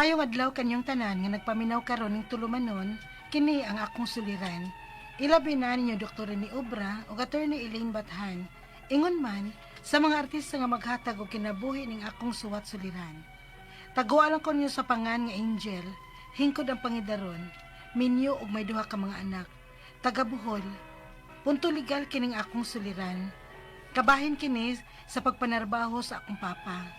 Maayong adlaw kanyong tanan nga nagpaminaw karon ning tulumanon, kini ang akong suliran. Ilabi na ninyo Dr. ni Obra ug Attorney Elaine Bathan. Ingon man sa mga artista nga maghatag og kinabuhi ning akong suwat suliran. Taguan lang ko ninyo sa pangan nga Angel, hingkod ang pangidaron, minyo og may duha ka mga anak. Taga Bohol, punto legal kining akong suliran. Kabahin kini sa pagpanarbaho sa akong papa.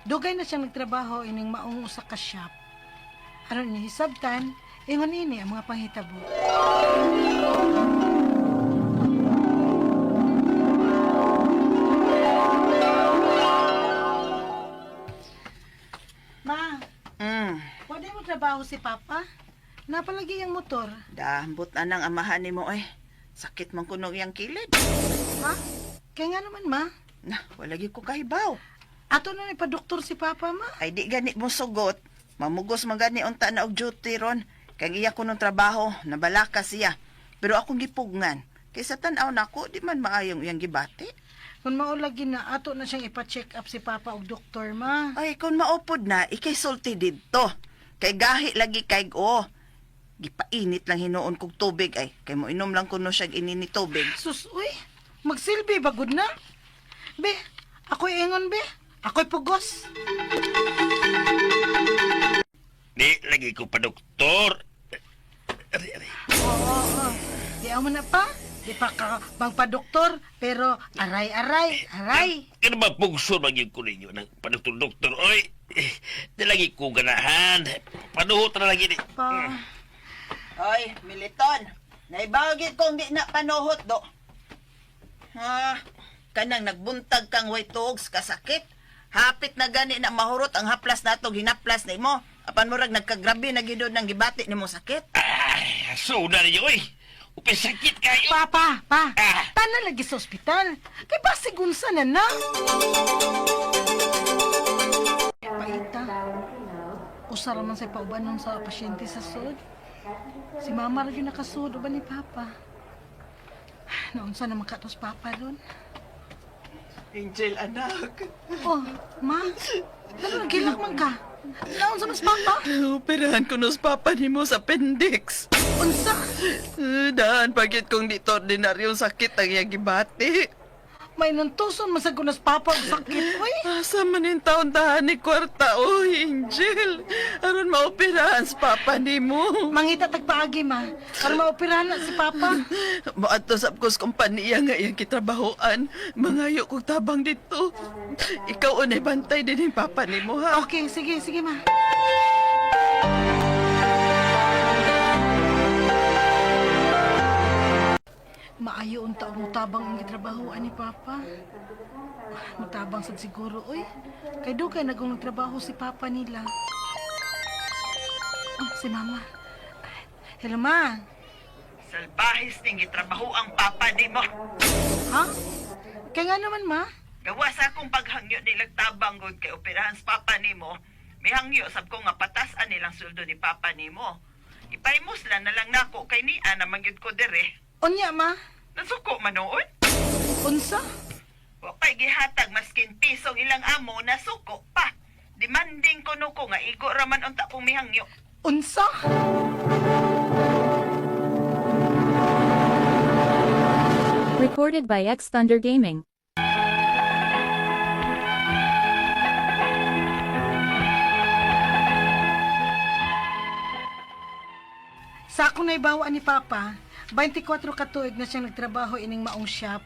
Dugay na siyang nagtrabaho ining maong usa ka shop. Aron ni hisabtan, ingon ini ang mga panghitabo. Ma, pwede mo trabaho si Papa? Napalagi ang motor. Dambot na nang amahan nimo eh. Sakit man kuno iyang kilid. Ha? Kaya nga naman, ma. Na, wala gyud ko kahibaw. Ato na ni padoktor si Papa, ma. Ay di gani mo sugot. Mamugos man gani unta na og duty ron. Kay iya ko nung trabaho, nabalaka siya. Pero akong gipugngan. Kaysa tan-aw nako, di man maayong iyang gibati. Kung maulagi na, ato na siyang ipa-check up si Papa og doktor, ma. Ay, kung maupod na, ikay sulti didto. Kay gahi lagi kay o. Gipainit lang hinuon kog tubig ay. Kay mo inom lang kuno siya inini tubig. Sus, uy, magsilbi bagod na. Be, ako'y ingon, be. Ako'y pugos. Di lagi ko pa doktor. Ari, ari. Oo, oo. Di amo na pa. Di pa ka bang padoktor, pero aray, aray, aray. Kano ba pugso man yun ko ninyo ng padoktor-doktor? Oy, eh, di lagi ko ganahan. Panuhot na lagi ni. Pa, Oy, Militon. Naibagit kong di na panuhot do. Ha? Kanang nagbuntag kang way tuogs kasakit. Hapit na gani na mahurot ang haplas natong hinaplas nimo. Apan murag nagkagrabe na gid ng gibati nimo sakit. Ay, so na ninyo, oy. Upay sakit kayo. pa, pa, pa. Ah. Tanan lagi sa ospital. Kay basig unsa na na. Paita. Usa ra man sa paubanon sa pasyente sa sud. Si mama ra gyud nakasud uban ni papa. Naunsa naman katos papa ron? Angel anak. Oh, ma. Ano nagilak man ka? Naunsa mas papa? Operahan ko nos papa nimo sa appendix. Unsa? Daan pagit kong dito ordinaryong sakit ang iyang gibati. May nantuson man sa gunas papa og sakit, oy. Asa man yung taon tahan ni kwarta, oh, Angel. Aron maoperahan sa papa nimo. Mangita tagpaagi ma. Aron maoperahan na si papa. Moadto sa kos kompanya nga iyang kitrabahoan. Mangayo kog tabang dito. Ikaw unay bantay din yung papa nimo ha. Okay, sige, sige ma. Maayo unta og mutabang ang gitrabahoan ni Papa. Mutabang sad siguro, oy. Kay dugay nagong nagtrabaho si Papa nila. Oh, si Mama. Ay, hello, Ma. Salbahis ning gitrabaho ang papa nimo. Ha? Kaya nga naman, Ma. Gawa sa akong paghangyo nilang tabang gud kay operahan sa papa nimo. Mihangyo sab ko nga patasan nilang sweldo ni papa nimo. Ipahimuslan na lang nako kay niya na magyud ko dire. Unya, Ma. Nasuko man noon. Unsa? Wa pa'y gihatag maskin pisong ilang amo nasuko pa. Demanding kuno ko nga igo ra man unta kong mihangyo. Unsa? Recorded by X Thunder Gaming. Sa akong naibawa ni Papa, 24 ka tuig na siyang nagtrabaho ining maong shop.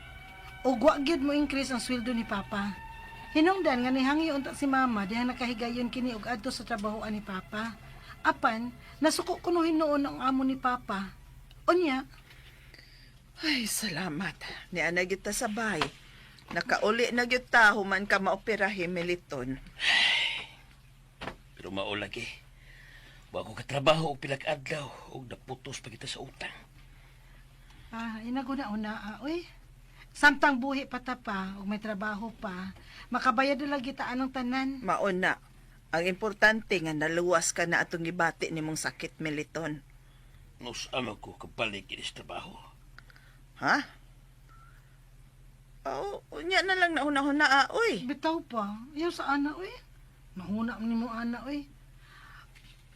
Ug wa gyud mo increase ang sweldo ni Papa. Hinungdan nga nihangyo unta si Mama diha nakahigayon kini og adto sa trabahoan ni Papa. Apan nasuko kuno hinuon ang amo ni Papa. Unya, Ay, salamat. Niya na gyud ta sa bay. Nakauli na gyud ta human ka maoperahe Meliton. Pero mao lagi. Wa ko katrabaho og pila ka adlaw og naputos pa kita sa utang. ah, inaguna-una, ah, uy. Samtang buhi pa ta pa, ug may trabaho pa, makabayad na lagi ta anong tanan. Maon na. Ang importante nga naluwas ka na atong gibati nimong sakit Meliton. Nus ama ko kabalik ini sa trabaho. Ha? Oh, unya na lang nauna-huna ah, uy. Bitaw pa, ayaw sa ana, uy. Nahuna ni mo ana, uy.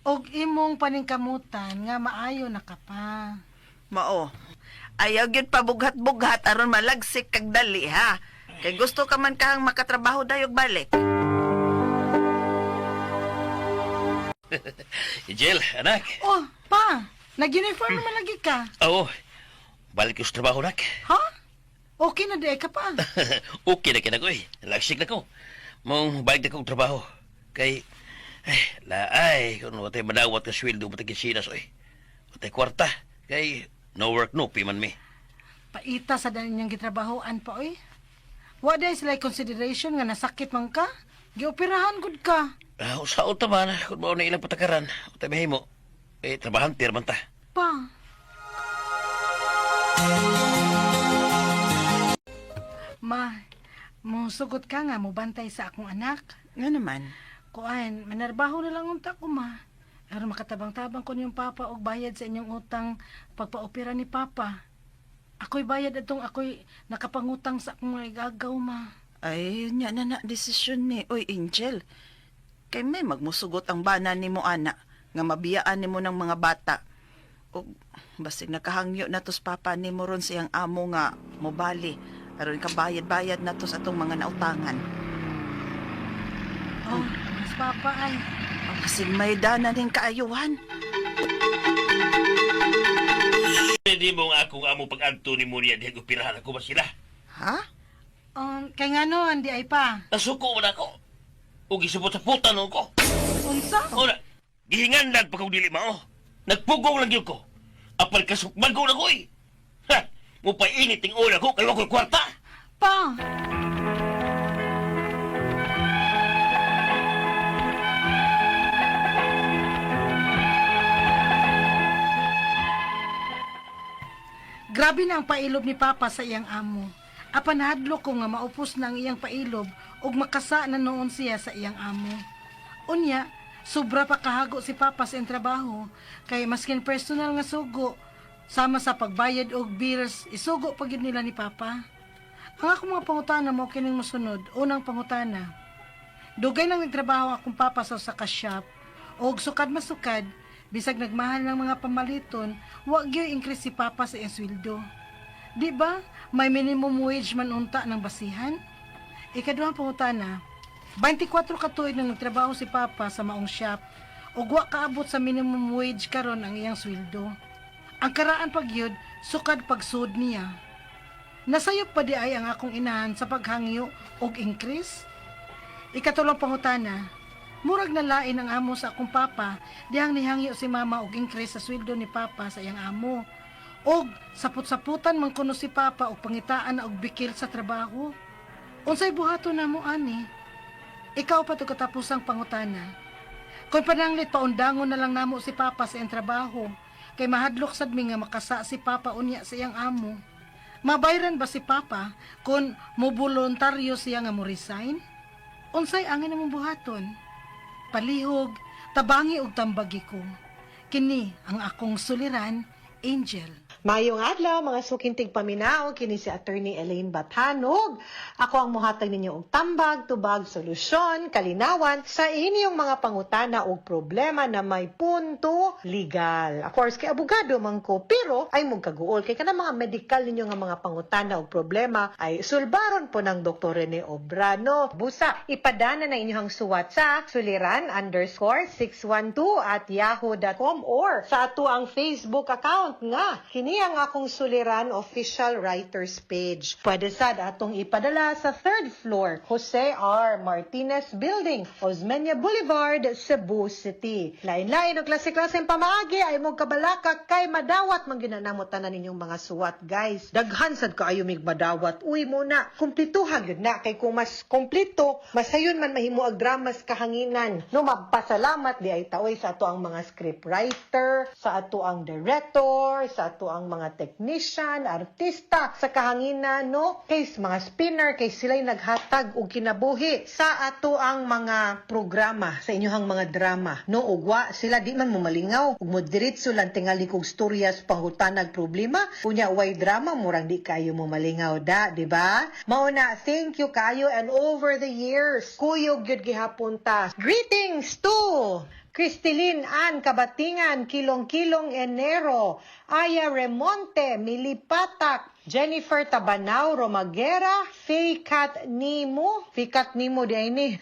Og imong paningkamutan nga maayo na ka pa. Mao. Ayaw gyud pabughat-bughat aron malagsik kag dali ha. Kay gusto ka man kahang makatrabaho dayog balik. Angel, anak. Oh, pa, nag-uniform naman lagi ka. Oo. Balik ko sa trabaho, anak. Ha? Okay na di ka pa. Okay na kina ko eh. Lagsik na ko. Mong balik na kong trabaho. Kay, ay, laay, kung watay madawat ka sweldo, batay kinsinas, oy. Watay kwarta. Kay, no work, no pay man mi. Paita sa daan niyang gitrabahoan pa, oy. Wa day sila consideration nga nasakit man ka. Gioperahan gud ka. Ah, usaot ta man, kung mao na ilang patakaran, watay mahimo. Eh, trabahantir man ta. Pa. Ma, musugot ka nga mubantay sa akong anak. Nga naman. Kuan, manarbaho na lang unta ko, ma. Aron makatabang-tabang ko niyong papa og bayad sa inyong utang pagpaopera ni papa. Ako'y bayad atong ako'y nakapangutang sa akong mga igagaw, ma. Ay, nya na na desisyon ni Oy Angel. Kay may magmusugot ang bana nimo ana nga mabiyaan nimo ng mga bata. Og basig nakahangyo na tos papa nimo ron siyang amo nga mobali aron kabayad-bayad na tos atong mga nautangan. Oh, mas papa ay. Ang basig may dana ning kaayuhan. Pwede mo nga akong amo pag-anto ni mo niya dihang operahan ako ba sila? Ha? Kay nga no, hindi ay pa. Nasuko man ako. O gisupot-saputan ko. Unsa? Ora, gihinganlan pa kong dili mao. Nagpugong lang yun ko. Apal kasukman ko na ko eh. Ha! Mupainit ang ola ko kay wako'y kwarta. Pa! Grabe na ang pailob ni Papa sa iyang amo. Apan nahadlok ko nga maupos na ang iyang pailob ug makasa na noon siya sa iyang amo. Unya, sobra pa kahago si Papa sa iyang trabaho kay maskin personal nga sugo sama sa pagbayad og bills, isugo pa gyud nila ni Papa. Ang akong mga pangutana mo kining mosunod. Unang pangutana. Dugay nang nagtrabaho akong papa sa usa ka shop og sukad masukad bisag nagmahal ng mga pamaliton, wa gyud increase si papa sa iyang sweldo. Di ba? May minimum wage man unta ng basihan. Ikaduhang pangutana, 24 ka tuig nang nagtrabaho si papa sa maong shop ug wa kaabot sa minimum wage karon ang iyang sweldo. Ang karaan pagyud sukad pagsud niya. Nasayop pa di ay ang akong inahan sa paghangyo og increase? Ikatulong pangutana, murag na lain ang amo sa akong papa dihang nihangyo si mama og increase sa sweldo ni papa sa iyang amo. Og sapot-saputan man kuno si papa og pangitaan na og bikil sa trabaho. Unsay buhaton namo ani? Ikaw pa to katapusang pangutana. Kung pananglit paundangon na lang namo si papa sa iyang trabaho, kay mahadlok sad mi nga makasa si papa unya sa iyang amo. Mabayran ba si papa kung moboluntaryo siya nga mo resign? Unsay angin namong buhaton? Palihog, tabangi og tambagi ko. Kini ang akong suliran, Angel. Mayong adlaw mga sukintig paminaw kini si Attorney Elaine Bathanog. Ako ang mohatag ninyo og tambag, tubag, solusyon, kalinawan sa inyong mga pangutana og problema na may punto legal. Of course, kay abogado man ko, pero ay mong kaguol kay kanang mga medical ninyo nga mga pangutana og problema ay sulbaron po ng Dr. Rene Obrano. Busa, ipadana na inyong suwat sa suliran_612@yahoo.com or sa ato ang Facebook account nga kini ang akong Suliran Official Writers page. Pwede sad atong ipadala sa third floor, Jose R. Martinez Building, Osmeña Boulevard, Cebu City. Lain-lain og klase-klaseng pamaagi ay mong kabalaka kay madawat man ginanamo tanan ninyong mga suwat, guys. Daghan sad kaayo mig madawat. Uy mo na, kumplituha gyud na kay kung mas kumplito, mas sayon man mahimo ang dramas kahanginan. No, magpasalamat di ay taoy sa ato ang mga scriptwriter, sa ato ang director, sa ato ang mga technician, artista sa kahanginan, no? Kay mga spinner, kay sila'y naghatag og kinabuhi sa ato ang mga programa, sa inyohang mga drama, no? Ugwa sila di man mo malingaw, ug mo diretso lang tingali kog storyas pangutanag problema, unya way drama murang di kayo mo malingaw da, di ba? Mao na, thank you kayo and over the years, kuyog gyud gihapon ta. Greetings to Cristilyn Ann Kabatingan, Kilong-Kilong Enero, Aya Remonte, Milipatak, Jennifer Tabanao Romaguera, Faye Kat Nimo, Faye Kat Nimo di ay ni.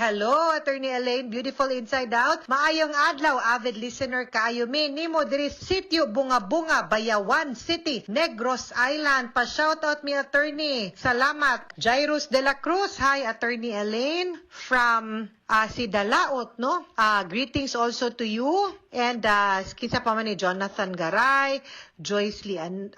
Hello, Attorney Elaine, beautiful inside out. Maayong adlaw, avid listener kaayo mi nimo diri sitio Bunga-Bunga, Bayawan City, Negros Island. Pa shout out mi, attorney. Salamat. Jairus de la Cruz, hi, Attorney Elaine from si Dalaot, no? Greetings also to you. And kinsa pa man ni? Jonathan Garay, Joyce Lian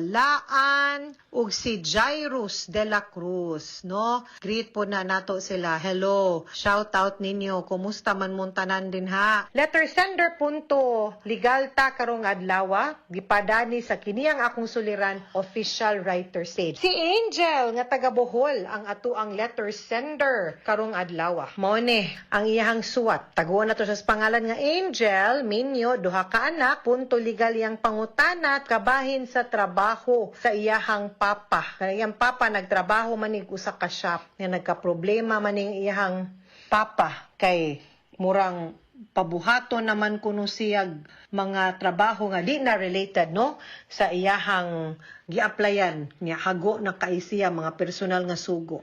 Laan, ug si Jairus de la Cruz, no? Greet po na nato sila. Hello. Shout out ninyo. Kumusta man mong tanan din ha? Letter sender punto legal ta karong adlaw, gipadani sa kini ang akong suliran official writer stage. Si Angel nga taga Bohol ang ato ang letter sender karong adlaw. Mao ni ang iyahang suwat. Taguan na to sa pangalan nga Angel, minyo, duha ka anak, punto legal iyang pangutana kabahin sa trabaho sa iyahang papa. Kaya iyang papa nagtrabaho manig usa ka shop nga nagka-problema maning iyahang papa kay murang pabuhaton naman kuno siyag mga trabaho nga di na related, no, sa iyahang gi-applyan niya. Hago na kay siya mga personal nga sugo.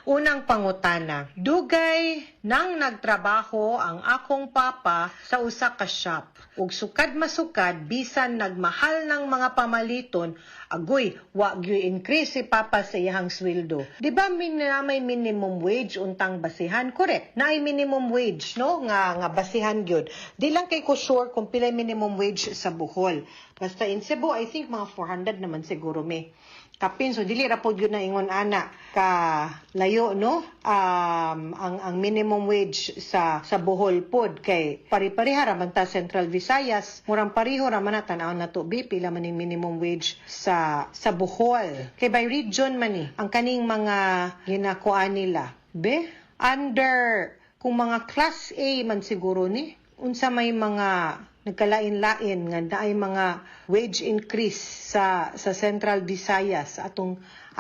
Unang pangutana, dugay nang nagtrabaho ang akong papa sa usa ka shop. Ug sukad masukad, bisan nagmahal ng mga pamaliton, agoy, wa gyud increase si papa sa iyahang sweldo. Di ba na may minimum wage untang basihan? Correct. Naay minimum wage, no, nga nga basihan gyud. Di lang kay ko sure kung pilay minimum wage sa Bohol. Basta in Cebu, I think mga 400 naman siguro may. Kapin, so dili ra pod yun na ingon ana ka layo, no, ang minimum wage sa Bohol pod kay pari-pareha ra man ta Central Visayas, murang pareho ra man na. Tan-aw na to bi pila man ning minimum wage sa Bohol kay by region man ni ang kaning mga ginakuan nila be. Under kung mga class A man siguro ni, unsa may mga nagkalain-lain nga naay mga wage increase sa Central Visayas.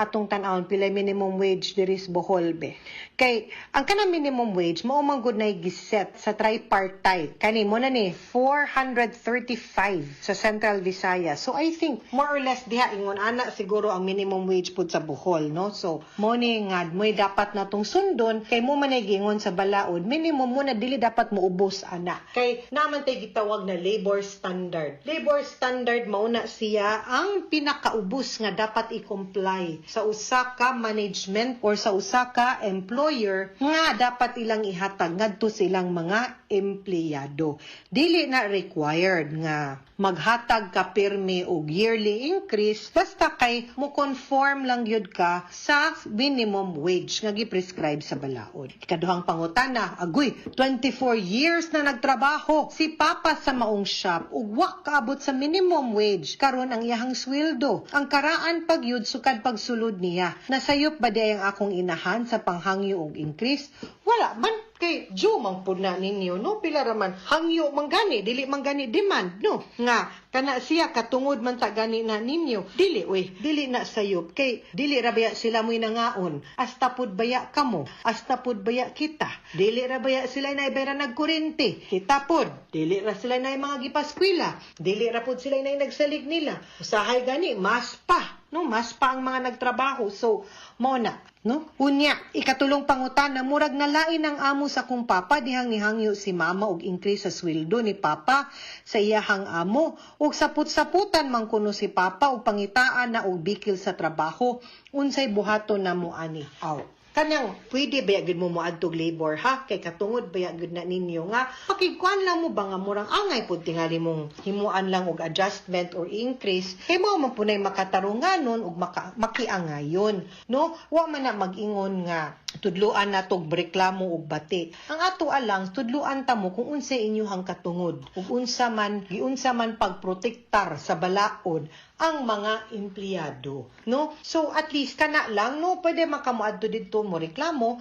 Atong tan-awon pilay minimum wage diri sa Bohol be. Kay ang kanang minimum wage mao man gud nay giset sa tripartite. Kani mo na ni 435 sa Central Visayas. So I think more or less diha ingon ana siguro ang minimum wage pud sa Bohol, no? So mo ni nga mo'y dapat natong sundon kay mo man ay giingon sa balaod, minimum mo na, dili dapat moubos ana. Kay naman tay gitawag na labor standard. Labor standard, mao na siya ang pinakaubos nga dapat i-comply sa usa ka management or sa usa ka employer nga dapat ilang ihatag ngadto sa ilang mga empleyado. Dili na required nga maghatag ka pirmi og yearly increase basta kay mo conform lang gyud ka sa minimum wage nga gi-prescribe sa balaod. Ikaduhang pangutana, agoy, 24 years na nagtrabaho si papa sa maong shop ug wa kaabot sa minimum wage karon ang iyahang sweldo. Ang karaan pagyud sukad pagsulod niya. Nasayop ba di ang akong inahan sa panghangyo og increase? Wala man kay due man pud na ninyo, no? Pila ra man hangyo man gani, dili man gani demand, no, nga kana siya katungod man ta gani na ninyo. Dili uy, dili na sayop kay dili ra baya sila mo'y nangaon, hasta pud baya kamo, hasta pud baya kita. Dili ra baya sila na ibera nagkurente, kita pud. Dili ra sila na mga gipaskwela, dili ra pud sila na nagsalig nila. Usahay gani mas pa, no, mas pa ang mga nagtrabaho. So mo na, no? Unya, ikatulong pangutana, murag nalain ang amo sa akong papa dihang nihangyo si mama og increase sa sweldo ni papa sa iyahang amo ug saput-saputan man kuno si papa ug pangitaan na og bikil sa trabaho. Unsay buhaton namo ani? Aw, kanang pwede ba gyud mo moadtog labor ha, kay katungod ba gyud na ninyo nga pakigkuan lang mo ba nga murang angay pud tingali mong himuan lang og adjustment or increase kay mao man punay makatarunganon ug makiangayon, no? Wa man na mag-ingon nga tudluan na tog reklamo og bati. Ang ato alang tudluan ta mo kung unsay inyohang katungod ug unsa man giunsa man pagprotektar sa balaod ang mga empleyado, no? So at least kana lang, no, pwede makamoadto didto mo reklamo.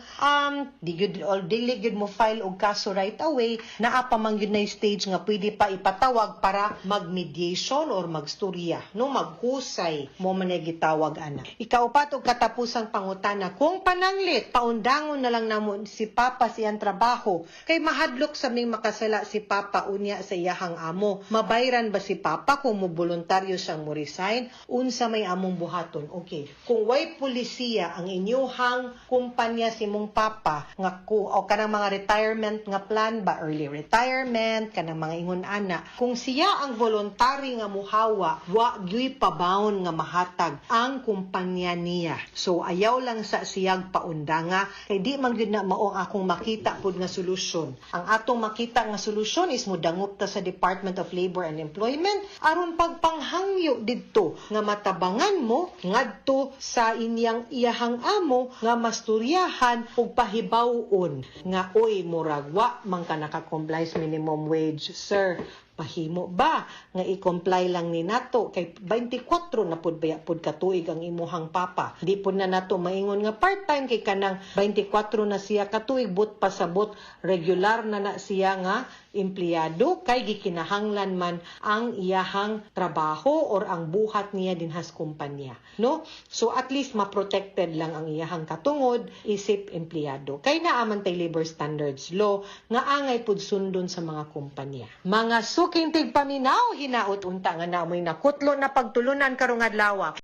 Di gyud or dili gyud mo file og kaso right away. Naa pa man gyud na stage nga pwede pa ipatawag para mag-mediation or magstorya, no, maghusay mo man ay gitawag ana. Ikaupat og katapusang pangutana, kung pananglit Paundangon na lang namo si Papa siyang trabaho kay mahadlok sa ming makasala si Papa unya sa iyahang amo. Mabayran ba si Papa kung moboluntaryo siyang mo resign? Unsa may among buhaton? Okay. Kung way pulisiya ang inyuhang kumpanya si mong papa nga ku o kanang mga retirement nga plan ba, early retirement, kanang mga ingon ana, kung siya ang voluntary nga muhawa, wa gyuy pabaon nga mahatag ang kumpanya niya. So ayaw lang sa siyag paundanga kay di man gyud na mao ang akong makita pud nga solusyon. Ang atong makita nga solusyon is modangop ta sa Department of Labor and Employment aron pagpanghangyo didto nga matabangan mo ngadto sa inyang iyahang amo nga masturyahan ug pahibaw-on nga, "Oy, murag wa man ka naka-comply sa minimum wage, sir. Mahimo ba nga i-comply lang ni nato kay 24 na pud baya pud katuig ang imuhang papa? Di pud na nato maingon nga part-time kay kanang 24 na siya katuig, but pasabot regular na na siya nga empleyado kay gikinahanglan man ang iyahang trabaho or ang buhat niya dinhas kumpanya, no?" So at least ma-protected lang ang iyahang katungod isip empleyado kay naa man tay labor standards law nga angay pud sundon sa mga kumpanya. Mga suking tigpaminaw, hinaot unta nga namoy nakutlo na pagtulunan karong adlaw.